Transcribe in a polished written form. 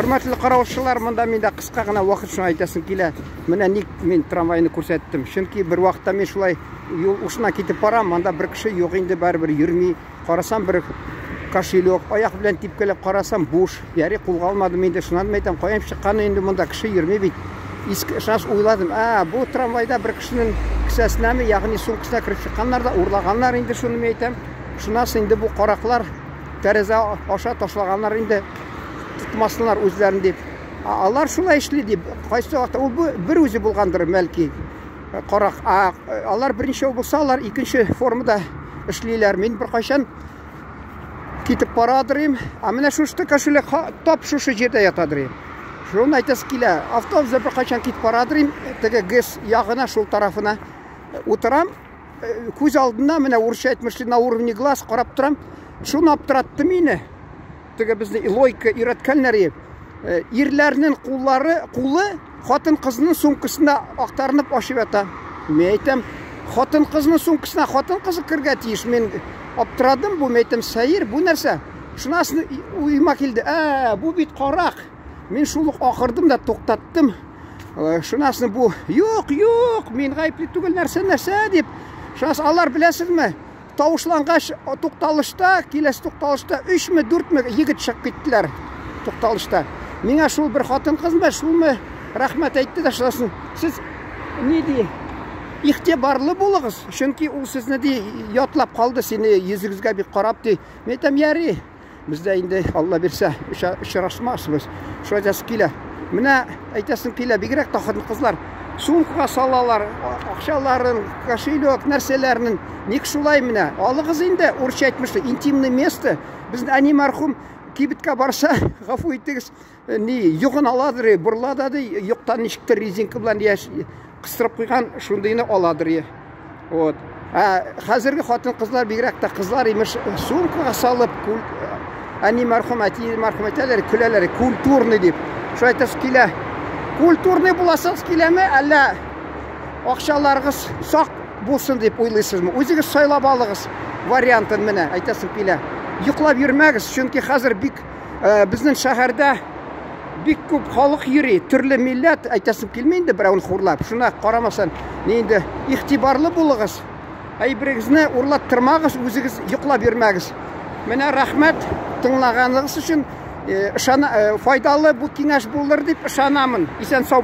Хөрмәтле караучылар, монда миндә кыска гына вакыт, шуны әйтәсем килә. Менә ник мин трамвайны күрсәттем. Чөнки бер вакытта мин шулай юл ушына китеп барам, монда бер кеше юк инде, барыбер йөрми. Карасам, бер кошелек, аяк белән типкәләп карасам, буш. Яри, кулга алмадым инде. Шуннан әйтәм, каян чыккан инде, монда кеше йөрми бит. Иске шаш уйладым. А, бу трамвайда бер кешенең кесәсенәме, ягъни сумкасына кереп чыкканнар да урлаганнар инде, шуны мин әйтәм. Шуннан соң инде бу караклар тәрәзә аша ташлаганнар инде, тотмасыннар үзләрен дип. Алар шулай эшли дип. Кайсы вакытта ул бер үзе булгандыр, бәлки, карак. А алар берничәү булса, алар икенче формада эшлиләр. Мин беркайчан китеп барадырым. А менә шушы кошелек тап шушы җирдә ятадыр. Шуны әйтәсе килә. Автобуста беркайчан китеп барадырым, теге ГЭС ягына, шул тарафына утырам. Күз алдына, менә урысча әйтмешли, на уровне глаз карап торам. Шуны аптыратты мине. Теге безне логика өйрәткәннәр. Ирләрнең куллары, кулы хатын-кызның сумкасында актарынып ачып ята. Мин әйтәм, хатын-кызның сумкасына хатын-кызы кергә тиеш. Мин аптырадым, бу, мин әйтәм, сәер, бу нәрсә? Шуннан уема килде. Ә, бу бит карак. Мин шул ук акырдым да туктаттым. Шуннан соң бу, юк, юк, мин гаепле түгел, нәрсә, нәрсә дип. Шуннан алар, беләсезме, тавышлангач тукталышта, киләсе тукталышта 3-ме, 4-ме егет чыгып киттеләр тукталышта. Миңа шул бер хатын-кызмы, шулмы рәхмәт әйтте дә, шуннан соң сез ни ди, игътибарлы булыгыз, чөнки ул сезне ди ятлап калды, сине йөзегезгә бик карап ди. Мин әйтәм, яри, бездә инде Алла бирсә очрашмасбыз. Шулай әйтәсе килә. Менә әйтәсем килә, бигрәк тә хатын-кызлар сумкага салалар акчаларын, кошелек, нәрсәләрен. Ник шулай менә? Алыгыз инде, урысча әйтмешли, интимное место. Безнең әни мәрхүм кибеткә барса, гафу итегез, ни, йогын аладыр, борыла да ди, йоктан ничектер резинка белән яшь кыстырып куйган, шундыйны аладыр. Вот. Ә хәзерге хатын-кызлар, бигрәк тә кызлар, имеш, сумкага салып, әни мәрхүм, әти мәрхүм әйтәләр, көләләр, культурный дип. Шулай әйтәсе килә. Культурный буласыгыз киләме, әллә акчаларыгыз сак булсын дип уйлыйсызмы? Үзегез сайлап алыгыз вариантын, менә әйтәсем килә. Йоклап йөрмәгез, чөнки хәзер бик безнең шәһәрдә бик күп халык йөри, төрле милләт, әйтәсем килми инде берәүне хурлап. Шуна карамасан, ни инде, игътибарлы булыгыз. Әйберегезне урлаттырмагыз, үзегез йоклап йөрмәгез. Менә рәхмәт тыңлаганыгыз өчен, ышана, файдалы бу киңәш булыр дип ышанамын. Исән сау.